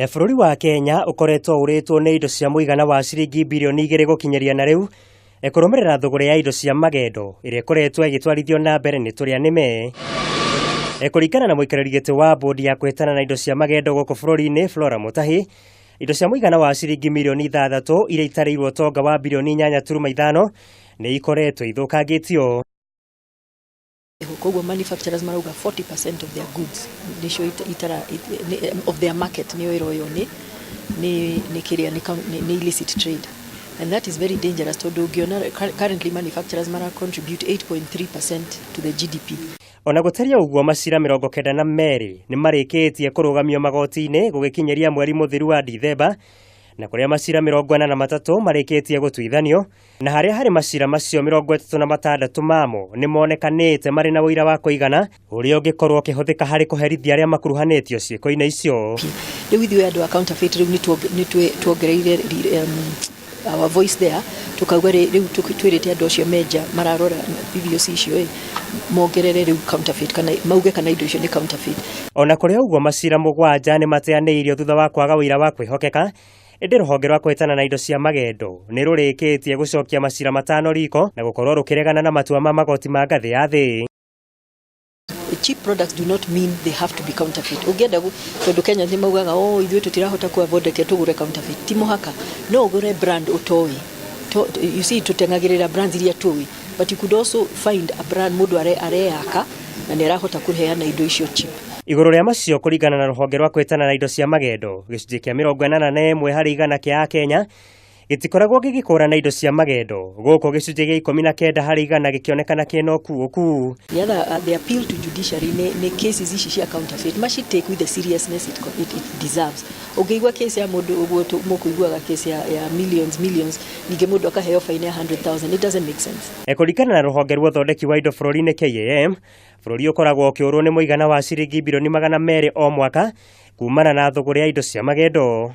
Bũrũri wa Kenya ũkoretwo ũrĩtwo nĩ indo cia mũigana wa ciringi birioni 2 gũkinyĩria na rĩu, kũrũmĩrĩra thũgũrĩ ya indo cia magendo ĩrĩa ĩkoretwo ĩgĩtwarithio na mbere nĩ tũrĩa nĩme. Kũringana na mũikarĩri gĩtĩ wa bodi ya kũhĩtana na indo cia magendo gũkũ bũrũri-inĩ Flora Mutahi, indo cia mũigana wa ciringi mirioni 6 iria itarĩirwo ũtonga wa birioni 8.5 nĩ ikoretwo ithũkangĩtio. Koguo manufacturers marauga 40% of their goods nicio itara of their market niyo iroywo ni kiria ni illicit trade, and that is very dangerous tondu ungiona currently manufacturers mara contribute 8.3% to the GDP. Ona gũtariĩ ũguo, macira 92 nĩ marĩkĩtie kũrũgamio magoti-inĩ gũgĩkinyĩria mweri mũthiru wa Dithemba, na kũrĩa macira 43 marĩkĩtie gũtuithanio, na harĩa harĩ macira macio 36 mamo nĩ monekanĩte marĩ na ũira wa kũigana ũrĩa ũngĩkorwo ũkĩhũthĩka harĩ kũherithia arĩa makuruhanĩtio ciĩko-inĩ icio. Rĩu ithuĩ andũ a counterfeit rĩu nĩ tuongereire our voice there, tukauga rĩu twĩrĩte andũ acio menja mararora PVOC icio ĩ mongerere rĩu counterfeit kana mauge kana indo icio nĩ counterfeit. Ona kũrĩ ũguo, macira 7 nĩ mateanĩirio thutha wa kwaga ũira wa kwĩhokeka, ĩndĩ rũhonge rwa kũhĩtana na indo cia magendo nĩ rũrĩkĩtie gũcokia macira 5 riko na gũkorwo rũkĩregana na matua ma magoti ma ngathĩ ya thĩ. Cheap products do not mean they have to be counterfeit. Ũngĩenda, tondũ Kenya nĩ maugaga, "Oh, ithuĩ tũtirahota ku afford, reke tũgũre counterfeit." Ti mũhaka, no ũgũre brand ũtoĩ. You see, tũteng'agĩrĩra brands iria tũĩ, but you could also find a brand mũndũ areyaka na nĩ arahota kũheana indo icio cheap. Igũrũ rĩa macio, kũringana na rũhonge rwa kũhĩtana na indo cia magendo, gĩcunjĩ kĩa 81% kĩa Akenya gĩtikoragwo gĩgĩkũrana indo cia magendo, gũkũ gĩcunjĩ gĩa 19% gĩkĩonekana kĩna ũkuũku. The other, the appeal to judiciary nĩ cases ici cia counterfeit maci take with the seriousness it deserves. Ũngĩigua case ya mũndũ ũguo mũkũiguaga case ya millions millions, ningĩ mũndũ akaheo fine ya 100,000, it doesn't make sense. Kũringana na rũhonge rwa ũthondeki wa indo bũrũri-inĩ KAM, bũrũri ũkoragwo ũkĩũrwo nĩ mũigana wa ciringi birioni 200 o mwaka kumana na thũgũrĩ ya indo cia magendo.